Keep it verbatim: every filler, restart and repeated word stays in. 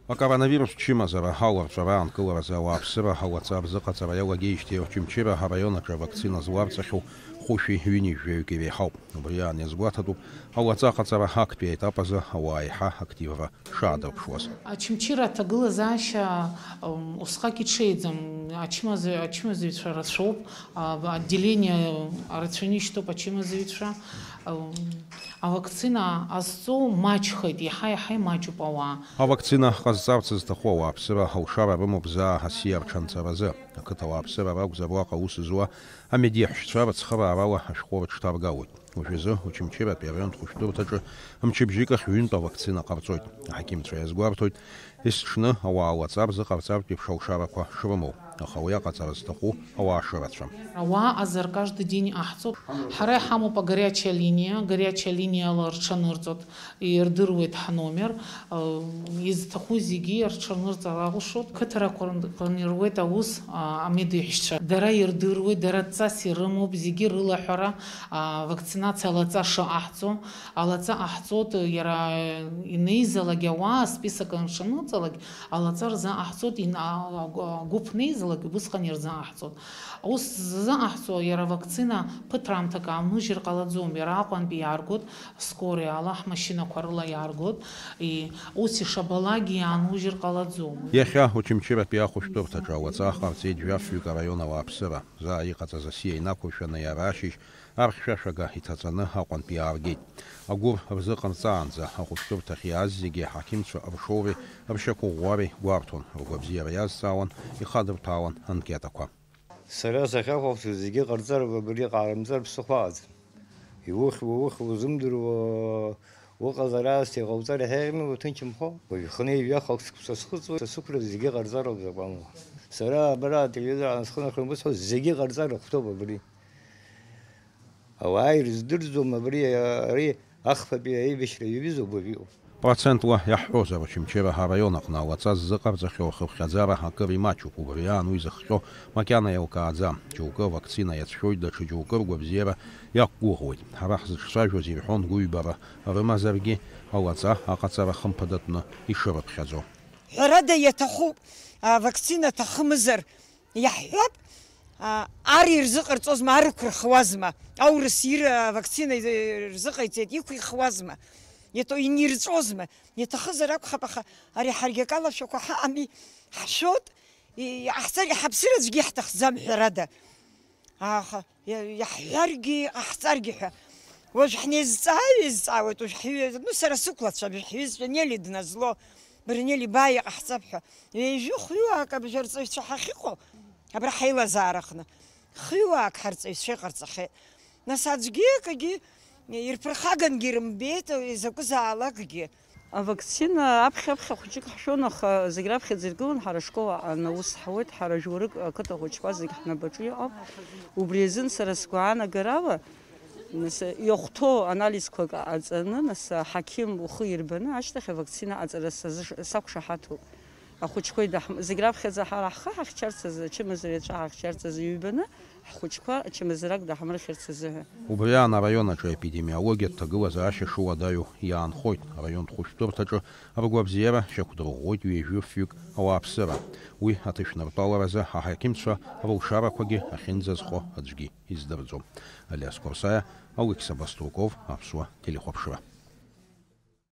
Акоронавирус чымазара аларҵәара аанкыларазы ауааԥсыра ауаҵа рзыҟаҵара иалагеижьҭеи Очамчыра араион аҿы авакцина зларҵахьоу хәышәи ҩынҩажәаҩык иреиҳауп. Убри аан иазгәаҭатәуп ауаҵа аҟаҵара актәи аетап азы ауаа еиҳа активра шаадырԥшуаз. Очамчыра аҭагылазаашьа, м, усҟак иҽеиӡам, ачымазаҩ-, ачымазаҩцәа рацәоуп, а, отделение рацәаны ишьҭоуп ачымазаҩцәа. М, авакцина азҵоу маҷхеит, иаҳа-иаҳа имаҷуп ауаа. Авакцина ҟазҵарц зҭаху ауааԥсыра алшара рымоуп заа асиа рҽанҵаразы. Ақыҭа ауааԥсыра ракәзар уаҟа аус зуа амедиаҳәшьцәа рыцхыраарала ашәҟәы рыҽҭаргалоит. Уажәазы Очамчыратәи араионтә хәышәтәырҭаҿы мчыбжьык ахь ҩынтә авакцина ҟарҵоит. Аҳақьымцәа иазгәарҭоит, есҽны ауаа лаҵа рзыҟарҵартә еиԥш алшарақәа шрымоу, аха уи аҟаҵара зҭаху ауаа шырацәам. Ауаа азы каждый день иҟаҳҵоит. Ҳара иҳамоуп агорячая линиа, горячая линиала рҽанырҵоит, ирдыруеит ҳномер, э, изҭаху зегьы рҽанырҵар алшоит. Қыҭарақәа рн-, рыруеит аус, а, амедеиҳәшьцәа. Дара ирдыруеит, дара дҵас ирымоуп, зегьы рылаҳәара, а, вакцинациа алаҵа шаҟаҳҵо. Алаҵа ҟаҳҵоит, иара инеизалак ауаа, список аншаныҵалак, алаҵа рзы ҟаҳҵоит, ин-, а, а, гәыԥ неизалак, убысҟан ирзы ҟаҳҵоит. Ус ззы ҟаҳҵо, иара авакцина ԥыҭраамҭак аанужьыр ҟалаӡом, иара Аҟәантәи иааргоит, скорый ала ҳмашьынақәа рыла иааргоит, и, ус ишабалакгьы иаанужьыр ҟалаӡом. Иахьа Очамчыратәи ахәышәтәырҭаҿы ауаҵа ҟарҵеит жәафҩык араион ауааԥсыра. Заа иҟаҵаз асиа инақәыршәаны иара ашьыжь архьшәашәага иҭаҵаны Аҟәантәи иааргеит. Агәыр рзыҟарҵаанӡа ахәышәтәырҭахь иааз зегьы аҳақьымцәа ршоуреи ршьақәыӷәӷәареи гәарҭон, ргәабзиара иазҵаауан, ихадырҭәаауан анкетақәа. Сара сахьахәаԥшуаз зегьы ҟарҵароуп, абри ҟарымҵар ԥсыхәа аӡам. Иухьуа, ухьуа узымдыруа, уҟазар аасҭа иҟауҵар иаҳа еиӷьми, уҭынчымхо? Уажә хынеи жәахак сықәса схыҵуеит, са сықәра зегьы ҟарҵароуп закәанла. Сара абра ателевизор аан схы нахрымбыцҳәо зегьы ҟарҵар рыхәҭоуп абри. Ауаа ирыздырӡом абри, ари ахԥатәи аибашьра иаҩызоуп уажәы иҟоу. Процентла иаҳҳәозар, Очамчыра араион аҟны ауаҵа ззыҟарҵахьоу ахыԥхьаӡара акыр имаҷуп, убри аан уи зыхҟьо макьана еилкааӡам. Џьоукы авакцина иацәшәоит, даҽа џьоукы ргәабзиара иақәгәыӷуеит. Ҳара ҳзыҿцәажәоз ирҳәон гәыҩбара рымазаргьы, ауаҵа аҟаҵара хымԥадатәны ишырыԥхьаӡо. Ҳәарада, иаҭахуп, авакцина аҭахымзар, иаҳҳәап, а, ар ирзыҟарҵозма, ар ықәырхуазма? Аурыс ир авакцина рзыҟаиҵеит, иқәихуазма? Иаҭо-, инирҵәозма? Иаҭахызар акәхап, аха ари ҳаргьы акалашәақәа ҳаҟами, ҳшәоит, и-, иҟаҳҵар, иҳаԥсыр аӡәгьы иаҳҭахӡам, ҳәарада. Аха иа-, иаҳҳәаргьы, иҟаҳҵаргьы ҳәа. Уажә ҳнеизҵаа-ҩеизҵаауеит, уажә ҳҩы-, ну, сара сықәлацәа, уажә ҳҩызцәа Нели дназло, бара Нели бааи иҟаҳҵап ҳәа. Ҩажәи хҩыуаак абжьарҵаҩцәа ҳахьыҟоу, абра ҳаилазаараҟны, хҩыуаак ҳарҵаҩцәа иҟарҵахьеит. Нас аӡәгьы акагьы ирԥырхагангьы ирымбеит, изакәызаалакгьы. Авакцина аԥхьа-аԥхьа хәыҷык ҳшәон, аха зегь раԥхьаӡа иргылан, ҳара ашкол аҟны аус ҳауеит, ҳара жәларык ақыҭа хәыҷқәа зегь ҳнапаҿы иҟоуп. Убри азын сара сгәаанагарала, нас, иахәҭоу анализқәак ҟаҵаны, нас, аҳақьым ухы ирбаны ашьҭахь авакцина аҵара сазыш-, сақәшаҳаҭуп. Ахәыҷқәа идаҳм-, зегь раԥхьаӡа ҳара ҳхы ҳахьчарц азы, ачымазара иаҵәа ҳахьчарц азы ҩбаны, ҳхәыҷқәа ачымазарак даҳмырхьырц азыҳәа. Убри аан араион аҿы аепидемиологиатә ҭагылазаашьа шыуадаҩу иаанхоит. Араионтә хәышәтәырҭаҿы ргәабзиара шьақәдырӷәӷәоит ҩажәи фҩык ауааԥсыра. Уи аҭышәныртәаларазы аҳақьымцәа рылшарақәагьы ахьынӡазхо аӡәгьы издырӡом. Алиас Қәарсаиа, Алықьса Баструков, Аԥсуа телехәаԥшра.